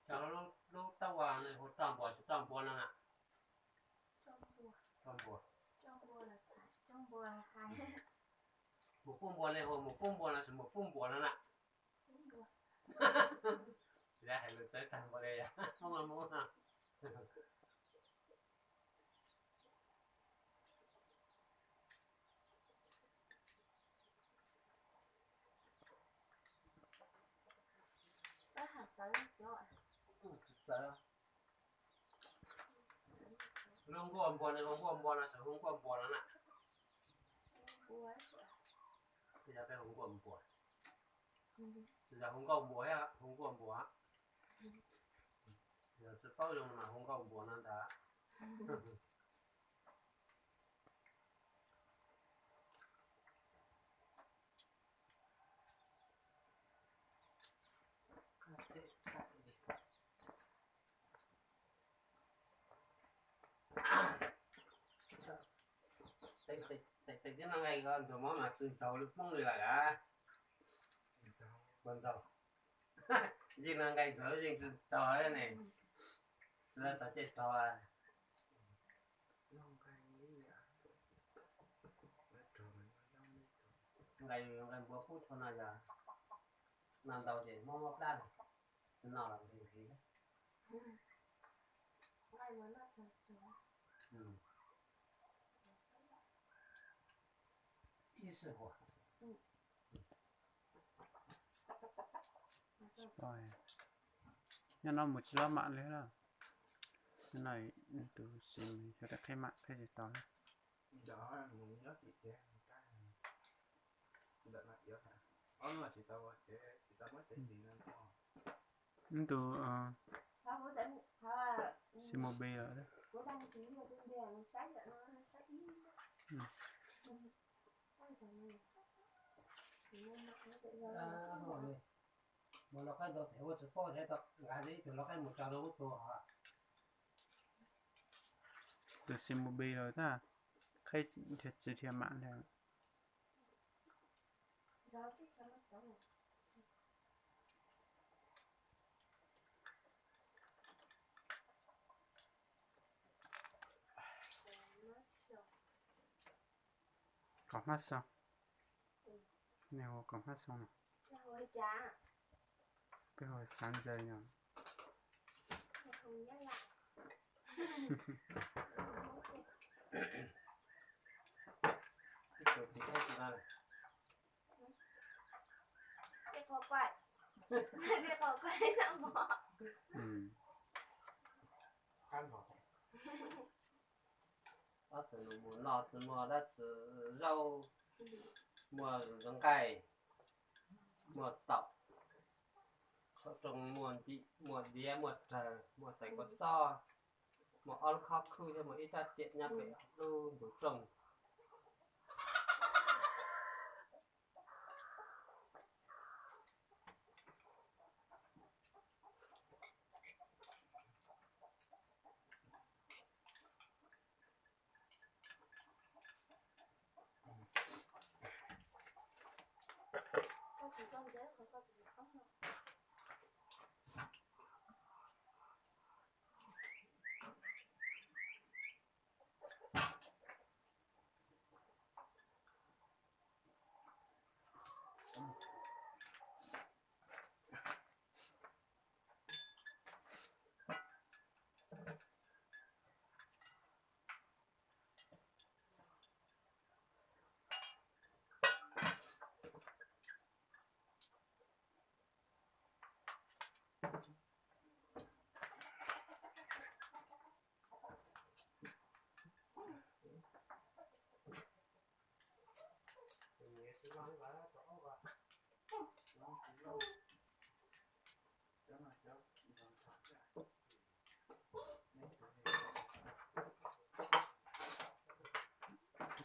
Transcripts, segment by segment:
Cov lub taub as no hu roj npuas tsis roj npua no na? Roj npua. Mus pub npua ne, hu mus pub npua no tsis mus pub npua no na? Hais lus txawv tag npaum li yog Hmoob Hmoob no. Tsis txawv. Lub nkuaj npua no, hu nkuaj npua no, tsis hu nkuaj npua no na? Yog peb hu nkuaj npua, tsis yog hu nkauj npua thiab hu nkuaj npua. Yog tsis paub zoo mas hu nkauj npua no ntag. Tes tib no nqaij ko ntxuag mob mas tsis ntxaug li Hmoob li lawm a. Ua ntxaug, yeej no nqaij ntxuag yeej tsis rog ne, tsis txog caij rog. Nqaij, nqaij npua kub tshua no yog no ntau ces mob mob plab, tsis noj los nqhis nqhis. Ib sij huam. Nyob no mus tsis lob mam li na. Nyob no tus sim yog tias qhib mam qhib tsis tau li. Ntu sim mus bi lawm. Mus los qaib ntau tes ua tsis paub thiab, nqa ib tug los qaib mus tso rau ub tug. Tus sim mus bi lawm na, qhib tsis dhia mam li. Kom hmab xoo. Nej hu kom hmab xoo no. Peb hu xav ntxaws no. Ob tug nus mus no tsis muaj dab tsi, zaub, muaj nqaij, muaj taum, qhov rooj muaj ntim, muaj diav, muaj rawg, muaj tais kua txob, muaj ob lub khob khwb thiab muaj ib rab riam nyob pem lub ntu rooj.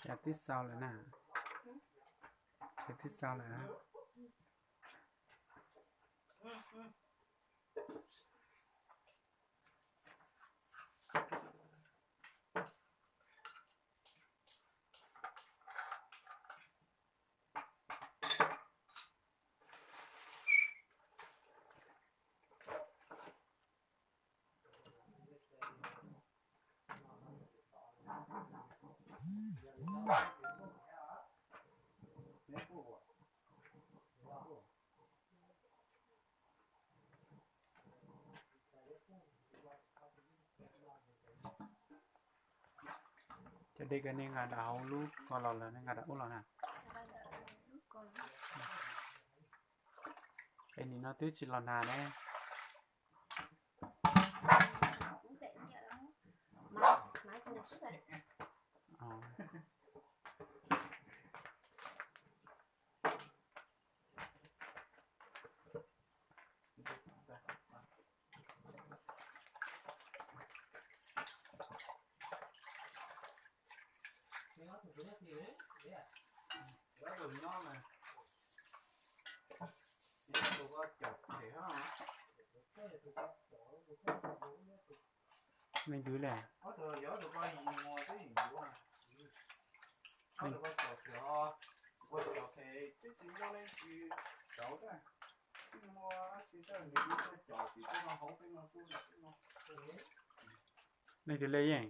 Ces twb xaus lawm na. Ces twb xaus lawm. Cov dej koj nej nqa rau hauv lub ko los lawm, nej nqa rau ub los na. Es nim no twb tsis los nag ne. Leej twg le? Leej twg le yeej?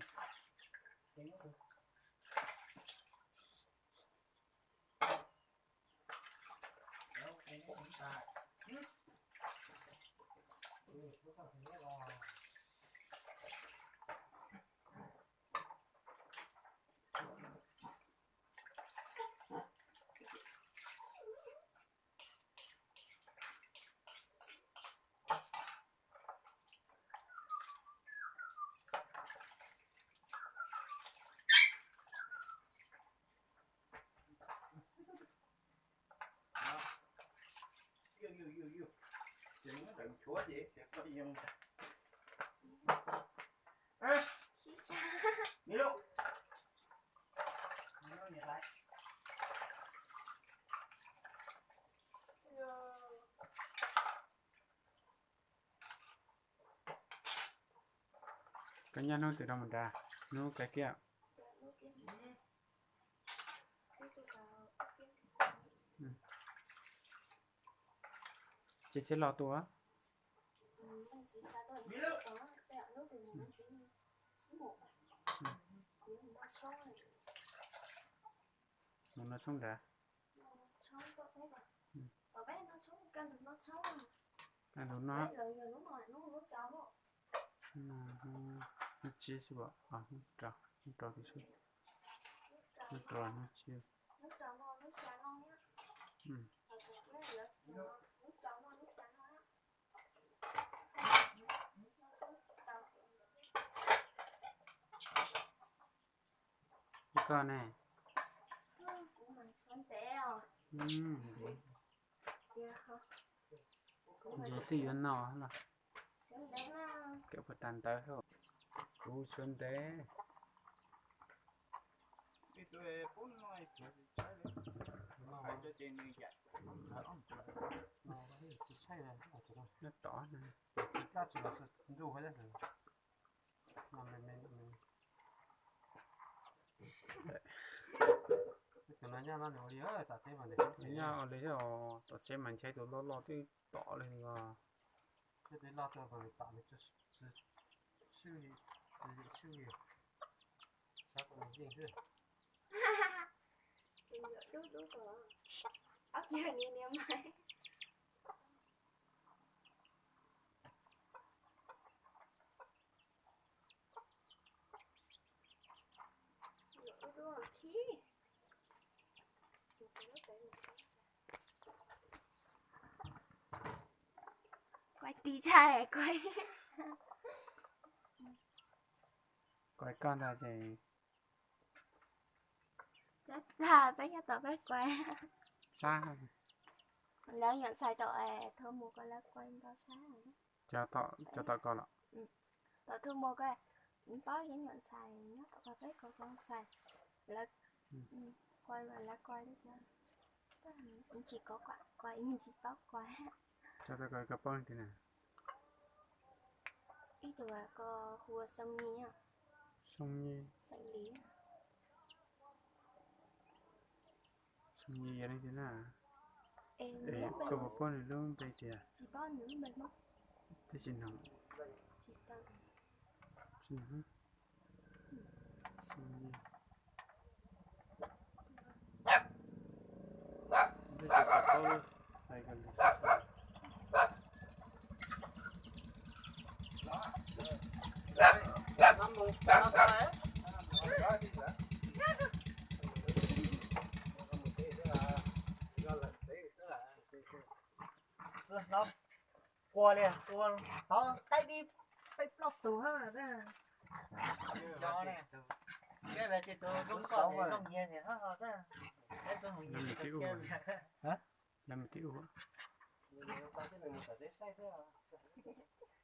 Koj nyob hnub twg rau mus nrad? Hnub kav kiab. Ces tsheb los tua. Mus no tshoob nrad. Kaj ntug no. Hnub tsib xwb, hnub rau, hnub rau, hnub rau hnub tsib. Koj ne? Ntses twb yuav no los. Kawm puas tag ntawv, kuv tshuav ntev. Nyob tod. Nyob ua li thiab os, tom tsheb mas ntshe tus loj loj twb tom li os. Kuaib tib tshaj kuaib. Kuaib koj ntag ces. Txaj tag peb nyob tom peb kuaib. Lawv nyuam ntxhais tom Thu Mus ko lawv kuaib ntau tshaj. Cov tom ko los? Tom Thu Mus ko, paub yog nyuam ntxhais nyob tom ko peb ko ntxhais. Lawv kuaib mas lawv kuaib li cas, tsis kov kuaib, kuaib yeej tsis paub kuaib. Cov tom ko koj paub leej twg na? Ib tug ko hu ua Xoo Nyi. Xoo Nyi. Xeem Lis. Xoo Nyi yog leej twg na? Es koj puas paub nws lub npe tiag? Tsis paub nws lub npe Hmoob. Twb tsis hnov. Tsis tau. Tsis hnov. Xoo Nyi. Twb tsis tau paub hais kom nws sib. Hnov qua li, qua tod qaib dib peb plaub tug hab. Xyov ne, peb tus zoo nkauj zoo nyiag niag hab, peb txoj mus nyiag. Lawv mus tib ub.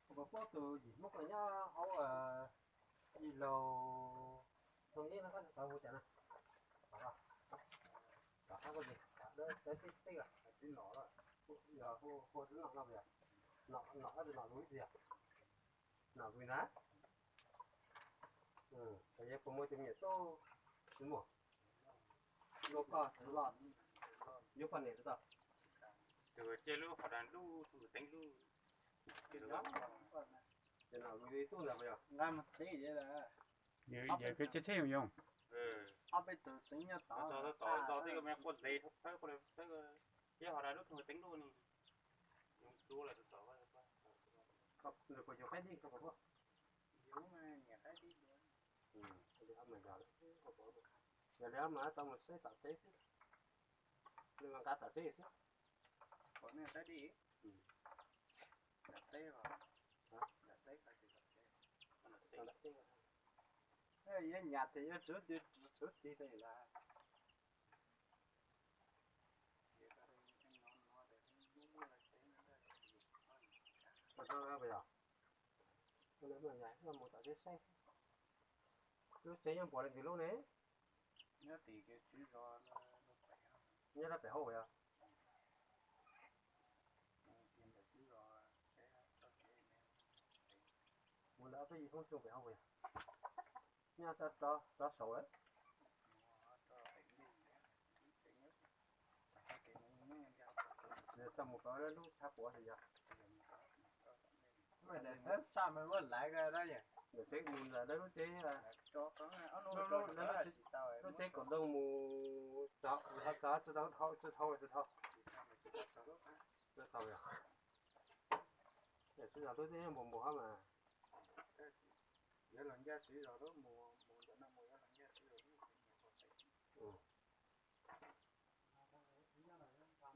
Kuv paub tus yim Hmoob ko nyob hauv Yij Laug Thoo Yeeb no, koj tau hu cas na? Tom qab koj tsis, tom dawb teb teb los txiv nom, yog hu hu txiv nom no yog nom, nom koj tsis nom lus ib txhis yog nom lus na. Txawm yog puas muaj cov me nyuam tub tsis muaj, luag koj los yuav poj niam tau. Tus cia lub hov das lub, tus teeb lub. Ces nom lus ib tug ntawd puas yog? Yog koj tseem tsheb yooj yooj. Ob peb tus tseem nyob tod, txog tod txog tej me quaj ntev thawb thawb, ces hov das lub, tus teeb lub ne, yuav dua lawm tod. Nws puas yuav qaib dib koj puas paub? Yog li mas tau mus saib tom teb xwb, nws mas nqa tom teb xwb. Tsis pom nej saib dib. Nram teb os. Nram teb, nram teb. Yuav nyam tes yuav tsuv tis, tsuv tis tas lawm. Mus tom teb saib. Lub tsev nyob npaum li ntawd lub ne? Nyob tim kev tswv zos, nyob rau pem hauv yog? Mus ntawm peb yim Hmoob Xyooj pem hauv yog? Nyob rov saum lawm. Txawm mus rau lub tshav puam yog? Lub tsev mus ntawm lub tsev, lub tsev kom doo mus txog, txog tsis tau dhau, tsis dhau, tsis dhau. Tsis dhau yog? Tsis dhau, lub tsev nyob npaum npaum hab mas. Yuav los ncaj txiv zos lub mus, mus ntawm no mus yuav los ncaj txiv zos lub.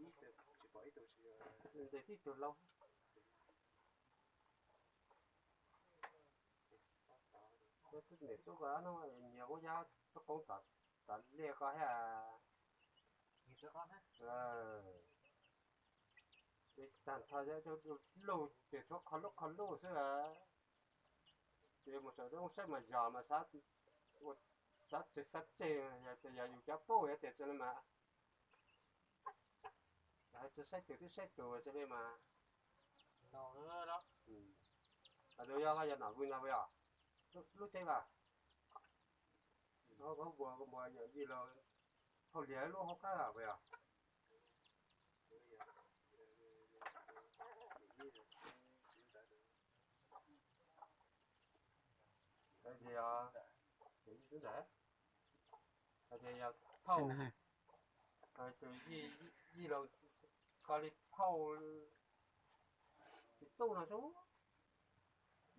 Ib tug tsis pom ib tug tsis, ntes tib tug laug. Niam tub ko no nyias kuj yog txoj qoob tom liaj ko thiab. Tag nrho luj ces tshuav qhov lub qhov lub xwb. Ces mus saum roob saib mas zos mas xav tseg xav tseg, yog yus cov paub yog tias tsis li mas, tsis saib tus twb saib tus tsis li mas. Yog, yog nom vwm no puas yog? Lub tsev mas, no ko puas, yog yij laug Thauj Liag lub hauv qab puas yog? Hais tias yog, hais tias yog Thauj, yij laug ko li Thauj Tub no xwb.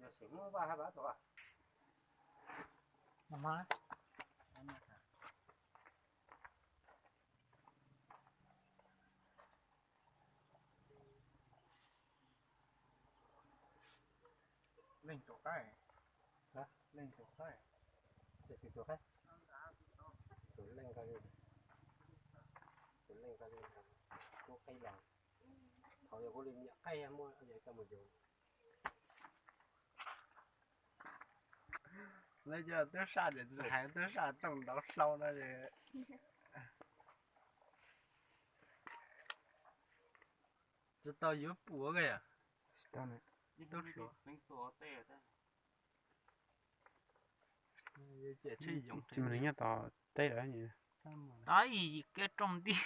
Yog xeem Hmoob Vaj hab Vav Tuam. Leej tus qaib, leej tus qaib, tus leej ko li, tus leej ko li, kuv qaib los, thaum yog kuv li niam qaib muaj yog coj mus yus. Lawv cov tub saj ces hais tub saj tooj nrov hlau no ces tsis tau yuav pum ko yom. Tsis mus nyob tom teb lawm. Tab yim kev rooj ntij,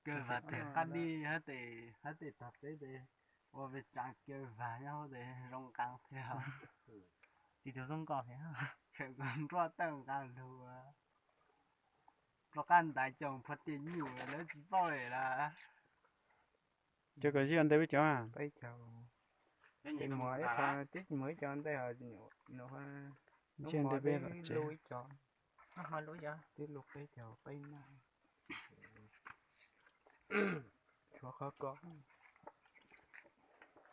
kev vas tes qab dij hab tes, hab tes tog teb tes ua pes tsaav kev vas nyob hauv tes zoo nqaa thiab. Tib tug zoo nkauj thiab, khaws nruab tawj nqa lug rov qab ntais caum phuav tes nyuj lawv tsis paub li lawm. Cov kom zij ua ntej peb cov, peb cov, tes muag ib qho tib muag ib co ntej, zij ua ntej peb los tsev ib co, tib lub peb cov peb naj. Ob ko.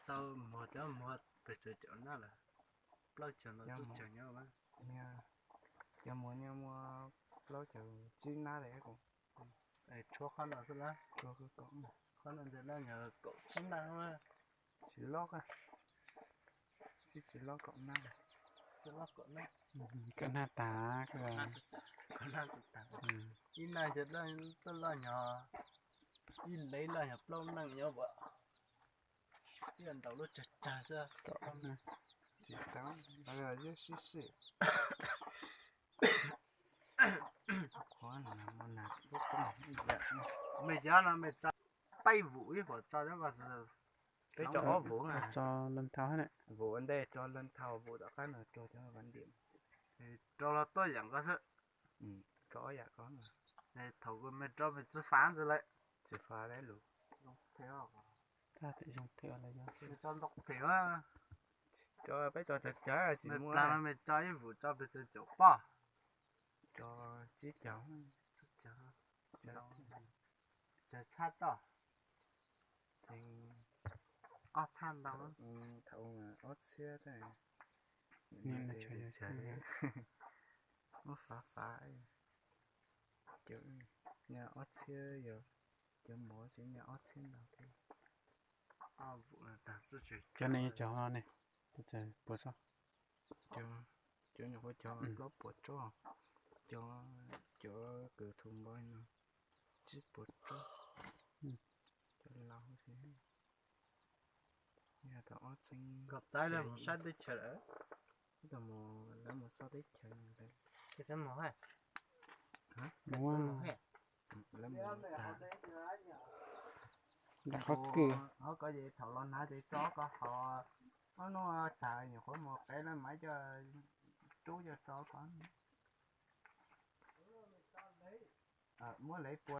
Tau muag cov muag pes tsawg caum nab lawm? Plaub caug ntau tsib caug nyob. Cov muag nyob muaj plaub caug tsib nab li. Tshuav qhov no xwb na. Qhov no ntawd no yog kaum tsib nab. Tsis loj, tsis loj kaum nab. Kaum nab tas. Ib nab tsis tas. Ib nab ces tuaj loj nyog, ib lev loj nyog plaub leej nyob as. Ib ntaus lub tsawg tsawg xwb. Tsis tau, yog sib sib. Mej cov no mej tso peb vum ib puas tso cov ko? Peb tso ob vum. Tso lon thau ne. Vum ua ntej, tso lon thau, vum tom qab no rau cov vav ntim. Rau los tuaj yam ko xwb. Rau ob yam ko. Thaum mej rau mej tsis fav ntxiv lawm. Tsis fav lawm lus. Zoo thiab. Tsis tso ntau thiab. Tsis tso, peb tso tsawg tsawg tsis muaj. Mej tso ib vum tso pes tsawg caum poj? Tso tsib caug. Tsawg txhab tso? Ob txhab ntau. Thaum ob txhiab tag. Muab fav fav. Cov nyob ob txhiab yog, cov mov tseem nyob ob txhiab ntau thiab. Cov ne, cov no ne, puas tso? Cov nyuam qhuav cov plaub puas tso, cov, cov kws thu npov no tsib puas tso. Cov laus thiab. Yog tau ob txhiab. Kom txav lawv mus saib teb chaws lawm. Ib tau mus, lawv mus xauj teb chaws lawm. Lawv mus tag. Qhov kws. Hov ko ces thaum los hnav ces tso ko hov, ob hnub tag nyuam qhuav mus qev lawv mam coj rub coj tso ko. Muab lawv pua.